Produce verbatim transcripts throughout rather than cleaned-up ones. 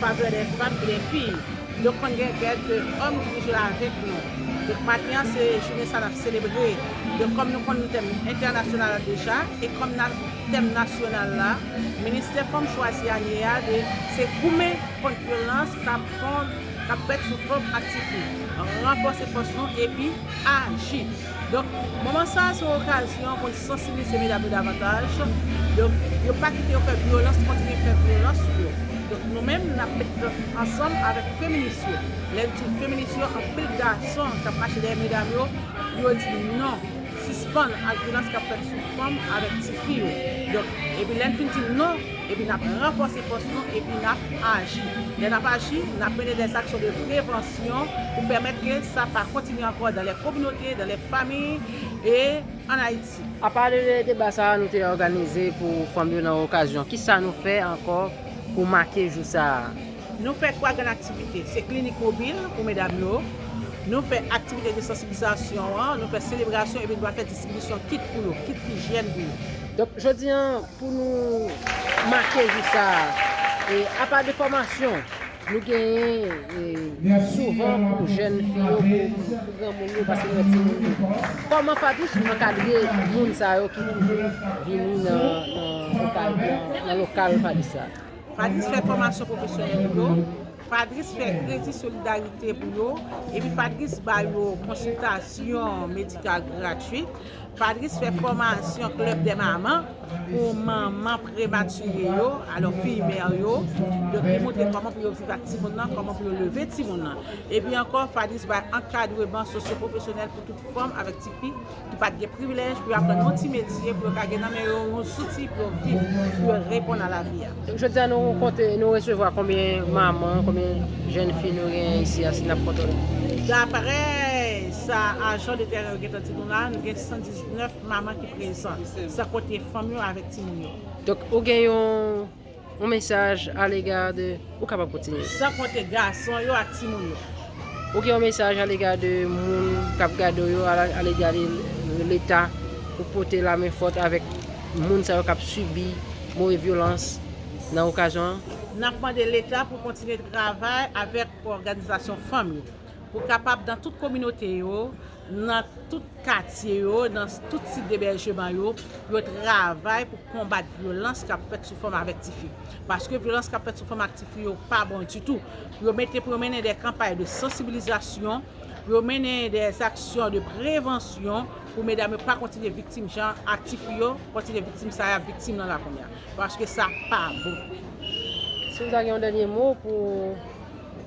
Favè dè fanm e dè fi. Donk, konn gen kèk òm ki toujou la avèk nou. Donk, maten an, se jounen sa n ap selebre. Donk, kòm nou konn tèm entènasyonal la deja, e kòm na, tèm nasyonal la, Ministè Fanm Chwazi a, se goumen kont vyolans k ap fanm, k ap fèt sou fanm ak tifi. Ranfòse fòs nou epi aji. Donk, moman sa a se yon okazyon pou n sansibilize medam yo davantaj. Donk, yo pa kite yo fè vyolans, kontinye fè vyolans sou yo. Donk, nou menm, n ap met tèt ansanm avèk feminis yo. Lè n di feminis yo, anpil gason k ap mache dèyè medam yo, pou yo di non, sispann ak vyolans k ap fèt sou fanm avèk tifi yo. Donk, epi lè n fin di non, epi n ap ranfòse fòs nou, epi n ap aji. Lè n ap aji, n ap mennen dèzaksyon de prevansyon pou pèmèt ke sa pa kontinye ankò dans les communautés, dans les familles et en Haïti. Apa de deba sa a nou te òganize pou fanm yo nan okazyon, kisa nou fè ankò pou make jou sa a? Nou fè twa grann aktivite. Se klinik mobil pou medam yo. Nou fè aktivite de sansibilizasyon an, nou fè selebrasyon epi nou pral fè distribisyon kit pou yo, kit ijyèn pou yo. Donk, jodi a, pou nou make jou sa a, e apa de fòmasyon nou genyen, e, souvan pou jèn fi yo, pou, pou granmoun yo, paske nou wè timoun yo. Kòman Fadris ankadre moun sa yo ki toujou vini nan, nan lokal, nan, nan lokal Fadris sa? Fadris fè fòmasyon pwofesyonèl pou yo. Fadris fè kredi solidarite pou yo. Epi Fadris ba yo konsiltasyon medikal gratwit. Fadris fè fòmasyon club des mamans pou manman prematire yo, alò fi mè yo. Donk, li montre kòman pou yo viv ak timoun nan, kòman pou yo leve timoun nan. Epi ankò, Fadris bay ankadreman sosyopwofesyonèl pou tout fanm avèk tifi ki pa t gen privilèj pou yo aprann yon ti metye, pou yo ka gen nan men yo yon zouti pou yo viv, pou yo reponn a lavi a. Jodi a, nou konte, nou resevwa konbyen manman, konbyen jèn fi nou genyen isi a, si n ap konte? Daprè sa ajan de tèren yo gentan di nou la, nou gen san diznèf manman ki prezan, san konte fanm yo avèk timoun yo. Donk, ou gen yon yon mesaj alega de, ou kapab kontinye. San konte gason yo ak timoun yo. Ou gen yon mesaj alega de moun k ap gade w yo, ale-, alega de Leta pou pote lamenfòt avèk moun sa yo k ap sibi move vyolans nan okazyon an? N ap mande Leta pou kontinye travay avèk òganizasyon fanm yo, pou kapab nan tout kominote yo, nan tout katye yo, nan tout sit debèjman yo, pou yo travay pou konbat vyolans k ap fèt sou fanm avèk tifi. Paske vyolans k ap fèt sou fanm ak tifi yo pa bon ditou. Pou yo mete, pou yo mennen de kanpay de sansibilizasyon, pou yo mennen de aksyon de prevansyon, pou medam yo pa kontinye viktim jan ak tifi yo kontinye viktim sa y ap viktim nan lakounye a. Paske sa pa bon. Si w ta gen yon dènye mo pou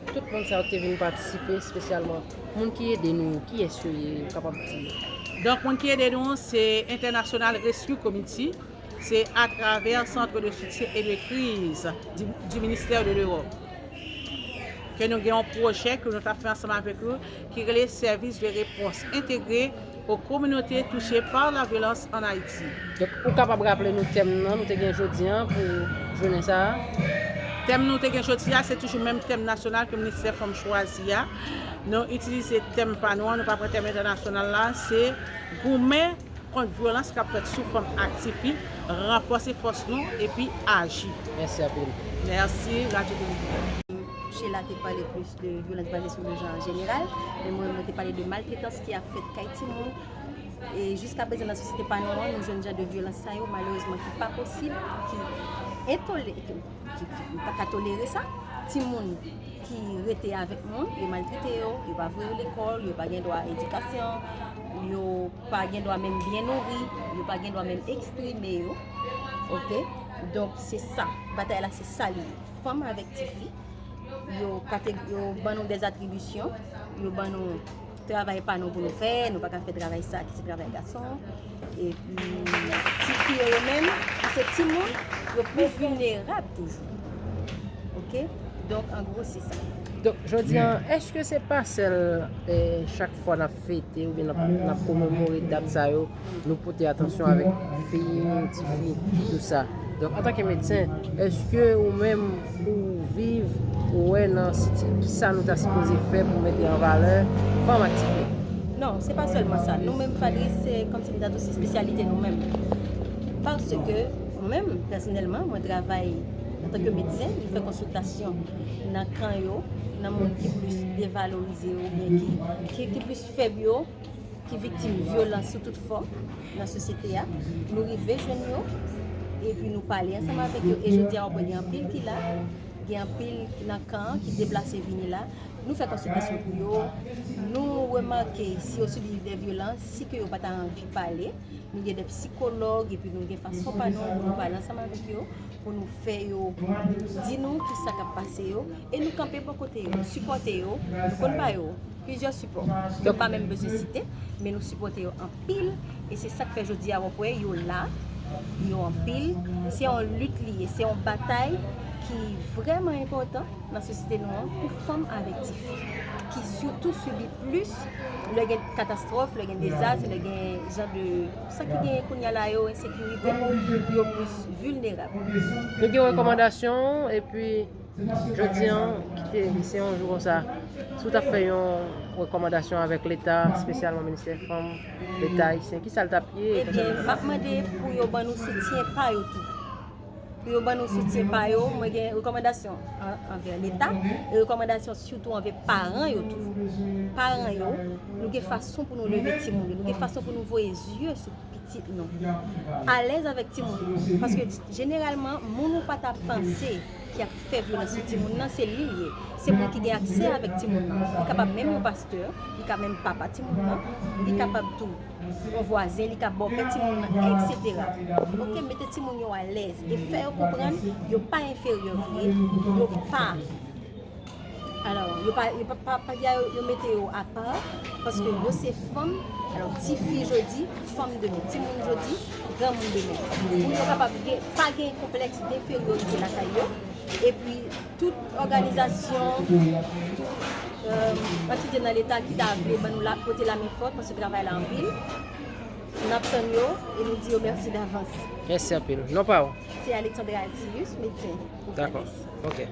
tout moun sa yo ki te vin patisipe, espesyalman moun ki ede nou, kiyès yo ye, ou kapab di? Donk, moun ki ede nou, se International Rescue Committee, se atravè Centre de Soutien et de Crise du, du Ministère de l'Europe ke nou gen yon pwojè ke nou t ap fè ansanm avèk yo, ki rele Service de Réponse Intégrée aux communautés touchées par la violence en Haïti. Donk, ou kapab raple nou tèm nan nou te gen jodi a pou jounen sa a? Tèm nou te gen jodi a, se toujou menm tèm nasyonal ke Ministè Fanm chwazi a. Nou itilize tèm pa nou an, nou pa pran tèm entènasyonal la, se goumen kont vyolans k ap fèt sou fanm ak tifi, ranfòse fòs nou epi aji. Mèsi anpil. Mèsi, Radyo Dominiken. Sheila te pale plis de vyolans baze sou le genre an jeneral, men mwen, mwen te pale de maltretans ki ap fèt kay timoun. E jiska prezan nan sosyete pa nou an, nou jwenn jan de vyolans sa yo, malerezman, ki pa posib, ki entole-, ki, ki, ki nou pa ka tolere sa. Timoun ki rete avèk moun, yo maltrete yo, yo pa voye yo lekòl, yo pa gen dwa edikasyon, yo pa gen dwa menm byen nouri, yo pa gen dwa menm eksprime yo. Oke? Donk, se sa. Batay la, se sa li ye. Fanm avèk tifi, yo kate-, yo ban nou dèzatribisyon, yo ban nou travay pa nou pou nou fè, nou pa ka fè travay sa ki se travay gason. Epi, tifi yo, yo menm, ki se timoun, yo pli vilnerab toujou. Oke? Donk, an gwo, se sa. Donk, jodi a, èske se pa sèl, eh, chak fwa n ap fete oubyen n ap, n ap komemore dat sa yo, nou pote atansyon avèk fi, tifi, tout sa? Donk, antanke medsen, èske ou menm, ou viv, ou wè nan siti-, kisa nou ta sipoze fè pou mete an valè fanm ak tifi? Non, se pa sèlman sa. Nou menm, Fadris, se kòmsi nou ta di se espesyalite nou menm. Paske, mwen menm, pèsonèlman, mwen travay Antanke medsen, nou fè konsiltasyon nan kan yo, nan moun ki plis devalorize yo, oubyen ki, ki, ki plis fèb yo, ki viktim vyolans sou tout fòm nan sosyete a. Nou rive jwenn yo, epi nou pale ansanm avèk yo. E jodi a, w ap wè gen anpil ki la, gen anpil nan kan an ki deplase vini la. Nou fè konsiltasyon pou yo. Nou remake si yo sibi de vyolans, si ke yo pa ta anvi pale. Nou gen de psikològ, epi nou gen fason pa nou pou nou pale ansanm avèk yo, pou nou fè yo di nou ki sa k ap pase yo. E nou kanpe bò kote yo, nou sipòte yo, nou konn ba yo plizyè sipò ke m pa menm bezwen site, men nou sipòte yo anpil. E se sa k fè jodi a w ap wè yo la, yo anpil. Se yon lit li ye, se yon batay ki vrèman enpòtan nan sosyete nou an pou fanm avèk tifi ki sitou sibi plis lè gen katastwòf, lè gen dezas, lè gen jan de sa ki gen kounye a la yo, ensekirite, yo plis vilnerab. Nou gen rekòmandasyon, epi jodi an, kite se yon jou konsa. Si w t ap fè yon rekòmandasyon avèk Leta, espesyalman Ministè Fanm, Leta ayisyen, ki sa l t ap ye? Ebyen, m ap mande pou yo ban nou soutyen pa yo tou. Pou yo ban nou soutyen pa yo, mwen gen rekòmandasyon an- anvè Leta, e rekòmandasyon sitou anvè paran yo tou. Paran yo, nou gen fason pou nou leve timoun yo, nou gen fason pou nou voye zye sou pitit nou. Alèz avèk timoun nou. Paske jeneralman, moun ou pa ta panse ki ap fè vyolans sou timoun nan, se li l ye. Se moun ki gen aksè avèk timoun nan. Li kapab menm yon pastè, li ka menm papa timoun nan, li kapab tou yon vwazen, li ka bòpè timoun nan, etsetera. Oke, mete timoun yo alèz e fè yo konprann yo pa enferyè vre, yo pa, alò, yo pa, yo pa, pa, pa gen yo, yo mete yo apa, paske yo se fanm, alò, tifi jodi, fanm demen, timoun jodi, granmoun demen. Pou yo kapab gen, pa gen konplèks denferyorite lakay yo, epi tout òganizasyon, tout, euh, antite nan Leta ki ta vle ban nou la, pote lamen fòt, paske travay la anpil. N ap tann yo e nou di yo mèsi davans. Mèsi anpil. Non pa w? Se Alexandra Altius, medsen. Dakò. Ok.